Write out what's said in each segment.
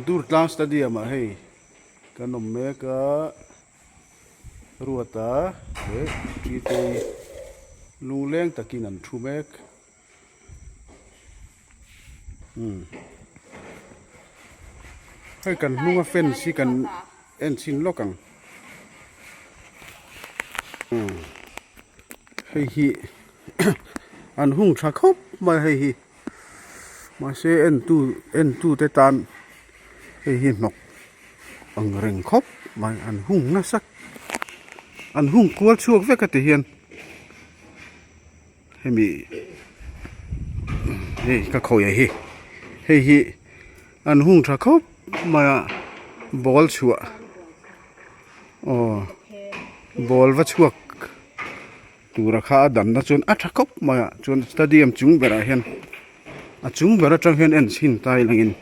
Durtlang stadium ah hei kan awm mek a Ruata leh Titei lungleng takin an thu mek umm hei kan hnunga fence hi kan en chhin lawk ang umm hei hi an hung tha khawp mai hei hi. Mahse entu entute tan hei hi hnawk ang reng khawp mai an hung nasa an hung kual chhuak vek a ti hian hemi hei ka khawi hi hei hi an hung tha khawp mai a ball chhuah aw ball va chhuak. Tura kha a damna chuan a tha khawp mai a chuan stadium chung berah hian a chung ber atang hian en chhin ta ilangin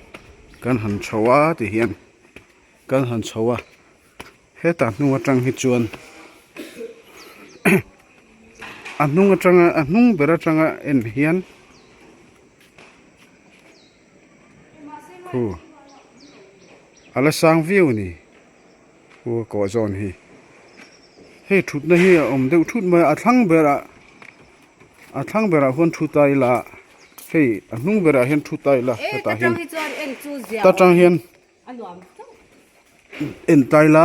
kan han chho a ti hian kan han chho a hetah hnung atang hi chuan a hnung atanga a hnung ber atanga en hian khu a la sang viau a ni. Pu kawh zawn hi hei thutna hi a awm deuh thut mai a a thlang berah a thlang berah huan thu ta ila hei a hnung berah hian thu ta ila hetah hian ta tang hian en ta ila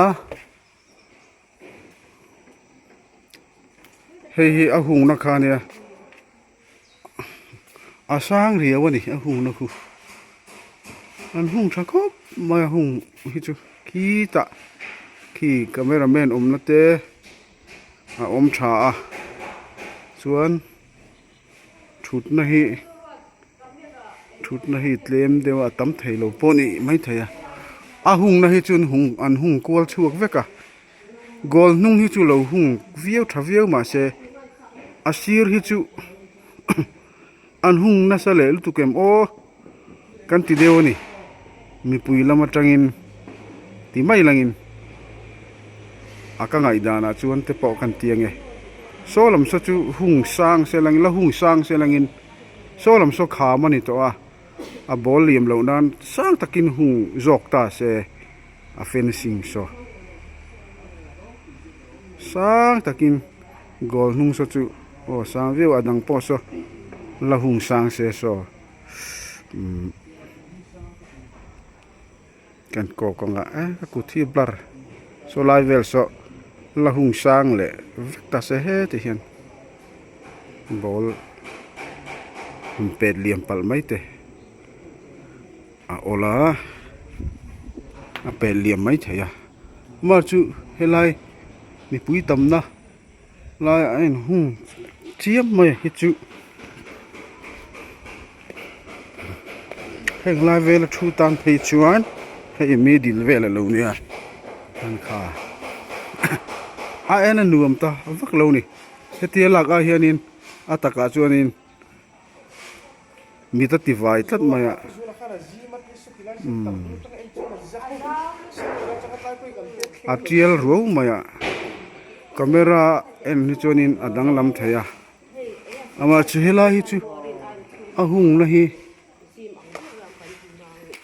hei hi a hungna kha ania. A sang riau a ni a hungna khu an hung tha khawp mai a hung hi chu khitah khi camera man awmna te a awm tha a chuan thutna hi thutna hi tlem deuh a tam thei lo pawh a nih maithei a a hungna hi chu an hung an hung kual chhuak vek a. Goal hnung hi chu lo hung viau tha viau mahse a sir hi chu an hung nasa leh lutuk em aw kan ti deuh a ni mipui lam atangin ti mai langin a ka ngaihdanah chuan te pawh kan ti ange saw lam saw chu hung sang se langin la hung sang se langin saw lam saw kham a ni tawh a a ball liam loh nan sang takin hung zawk ta se. A fencing saw sang takin goal hnung saw chu aw sang viau a dang pawh saw la hung sang se saw umm kan kawk ang a eh ka kut hi blur saw lai vel saw la hung sang leh vek ta se heti hian ball hun pet liam palh mai te. A awl a a pel liam mai thei a amah chu helai mipui tamna lai a in hung chiam mai hi chu heng lai vela thu tan phei chuan hei middle vel alo nia an kha a en a nuam ta vak lo ni hetia lak ah hianin a takah chuanin. Mit a ti vai tlat mai a umm a tial ruau mai a camera en hi chuanin a danglam thei a amah chu helai hi chu a hungna hi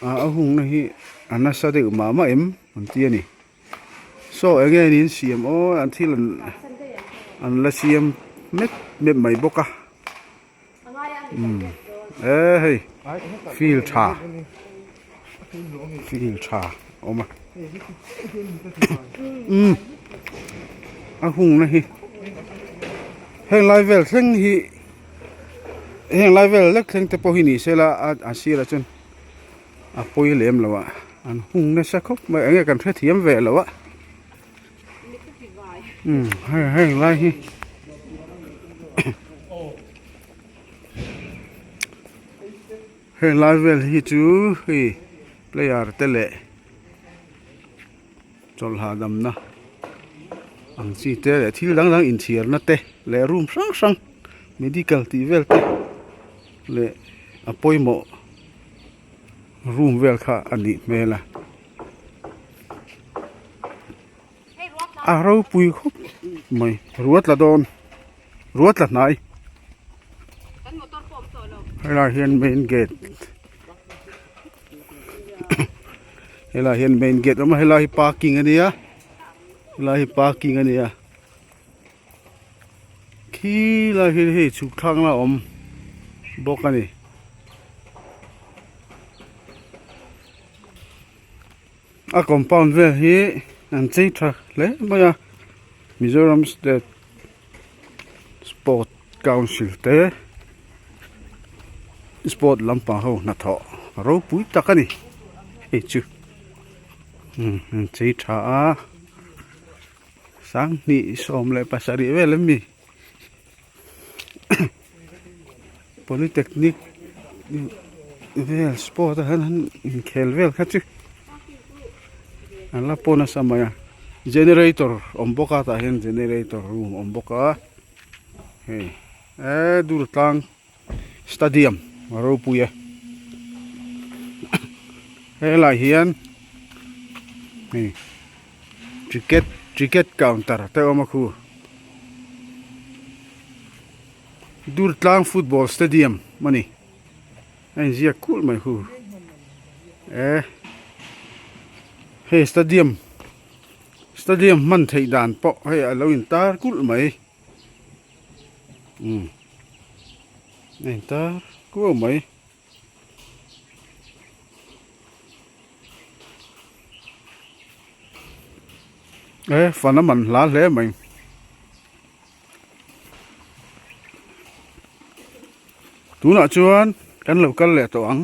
a hungna hi a nasa deuh mah mah em an ti a ni. Saw eng nge niin siam aw an thil an an la siam mep mep mai bawk a umm e hei field tha field tha a awm a umm a hungna hi heng lai vel thleng hi heng lai vel lek thleng te pawh hi ni se la a sirah chuan. A pawi lem lo a an hung nasa khawp mai eng nge kan hrethiam ve lo a umm hei heng lai hi heng lai vel hi chu hei player te leh chawlh hahdamna ang chi te leh thil dang dang inchhiarna te leh room hrang hrang medical tih vel te leh a pawimawh room vel kha a nih hmel a a ropui khawp mai ruat la dawn ruat la hnai helaiah hian main gate. Helaiah hian main gate a awm a helai hi parking a nia helai hi parking a nia khi lai hi hei chhuk thlak na a awm bawk a ni. A compound vel hi an chei tha hle mai a Mizoram state sport council te sport lampang ho hnathawh ropui tak a ni hei chu umm an chei tha a sanghnih 17 vel em mi polytechnic vel sport ah hian an inkhel vel kha chu an la paw nasa mai a generator awm bawk a tah hian generator room awm bawk a hei eee durtlang stadium a ropui e helaiah hian hei ticket ticket counter te a awm a khu. Durtlang football stadium a ni a inziak kulh mai hu e hei stadium stadium hman theih dan pawh hei a lo intar kulh mai umm a intar kuau mai. E fan a man hla hle mai. Tunah chuan kan lo kal leh tawh ang.